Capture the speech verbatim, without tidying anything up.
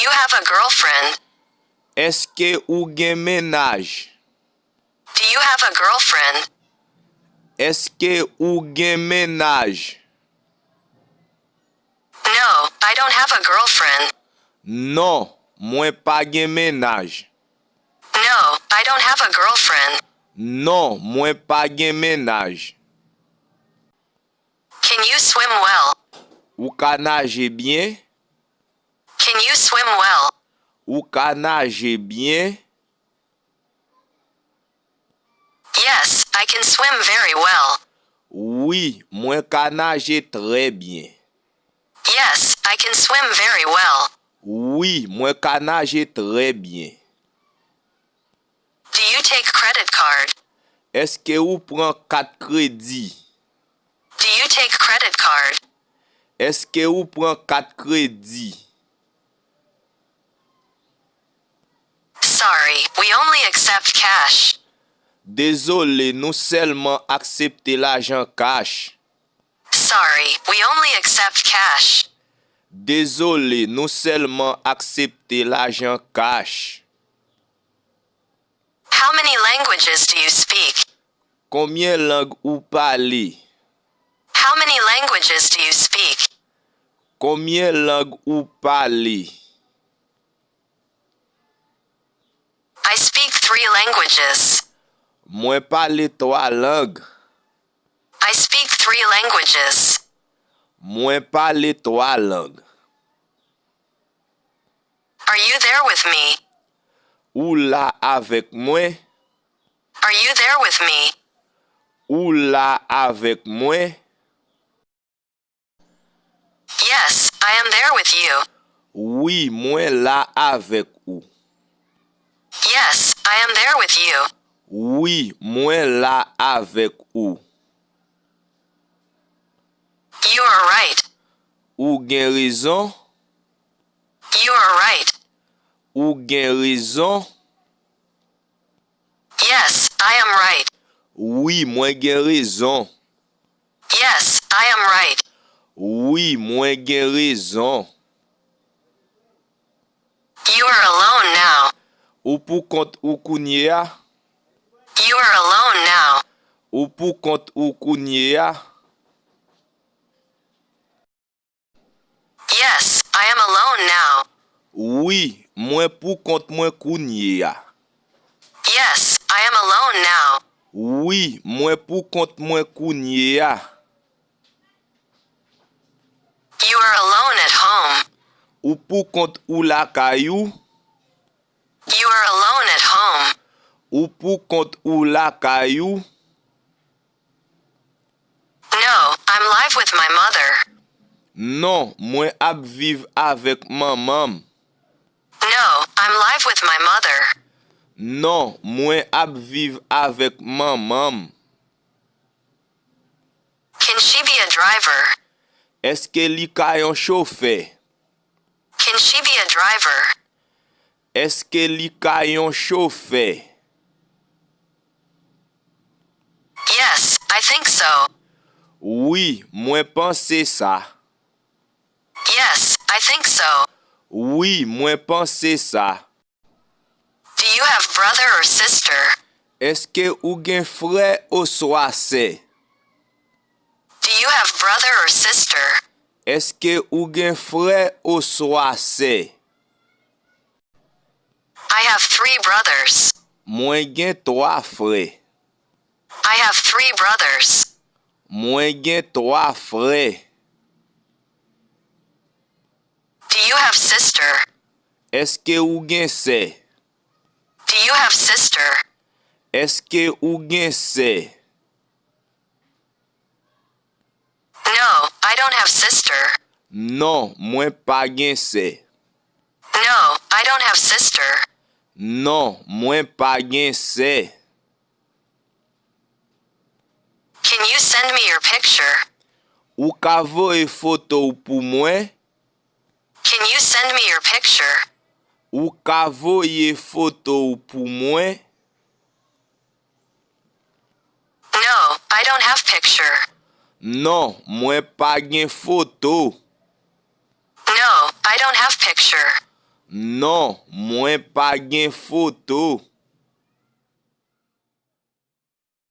you have a girlfriend? Èske ou gen mennaj? Do you have a girlfriend? Èske ou gen mennaj? No, I don't have a girlfriend. Non, mwen pa gen mennaj. No, I don't have a girlfriend. Non, mwen pa gen mennaj. Can you swim well? Ou ka naje byen? Can you swim well? Ou ka naje byen? Yes, I can swim very well. Wi, mwen ka naje trè byen. Yes, I can swim very well. Wi, mwen ka naje trè byen. Do you take credit card? Èske ou pran kat kredi? Do you take credit card? Èske ou pran kat kredi? Sorry, we only accept cash. Dezole, nou sèlman aksepte lajan kach. Sorry, we only accept cash. Dezole, nou sèlman aksepte lajan kach. How many languages do you speak? Konbyen lang ou pale? How many languages do you speak? Konbyen lang ou pale? I speak three languages. Mwen pale twa lang. I speak three languages. Mwen pale twa lang. Are you there with me? Ou la avèk mwen? Are you there with me? Ou la avèk mwen? Yes, I am there with you. Wi, mwen la avèk ou. Yes, I am there with you. Wi, mwen la avèk ou. You are right. Ou gen rezon. You are right. Ou gen rezon. Yes, I am right. Wi, mwen gen rezon. Yes, I am right. Wi, mwen gen rezon. You are alone now. Ou poukont ou kounye a. You are alone now. Ou poukont ou kounye a. Yes, I am alone now. Wi, mwen poukont mwen kounye a. Yes, I am alone now. Wi, mwen poukont mwen kounye a. You are alone at home. Ou poukont ou lakay ou. You are alone at home. Ou poukont ou lakay ou. No, I'm live with my mother. Non, mwen ap viv avèk manman m. No, I'm live with my mother. Non, mwen ap viv avèk manman m. Can she be a driver? Èske li ka yon chofè? Can she be a driver? Èske li ka yon chofè? Yes, I think so. Wi, mwen panse sa. Yes, I think so. Wi, mwen panse sa. Do you have brother or sister? Èske ou gen frè oswa sè? Do you have brother or sister? Èske ou gen frè oswa sè? I have three brothers. Mwen gen twa frè. I have three brothers. Mwen gen twa frè. Do you have sister? Èske ou gen sè? Do you have sister? Èske ou gen sè? No, I don't have sister. Non, mwen pa gen sè. No, I don't have sister. Non, mwen pa gen sè. Can you send me your picture? Ou ka voye foto w pou mwen? Can you send me your picture? Ou ka voye foto w pou mwen? No, I don't have picture. Non, mwen pa gen foto. No, I don't have picture. Non, mwen pa gen foto.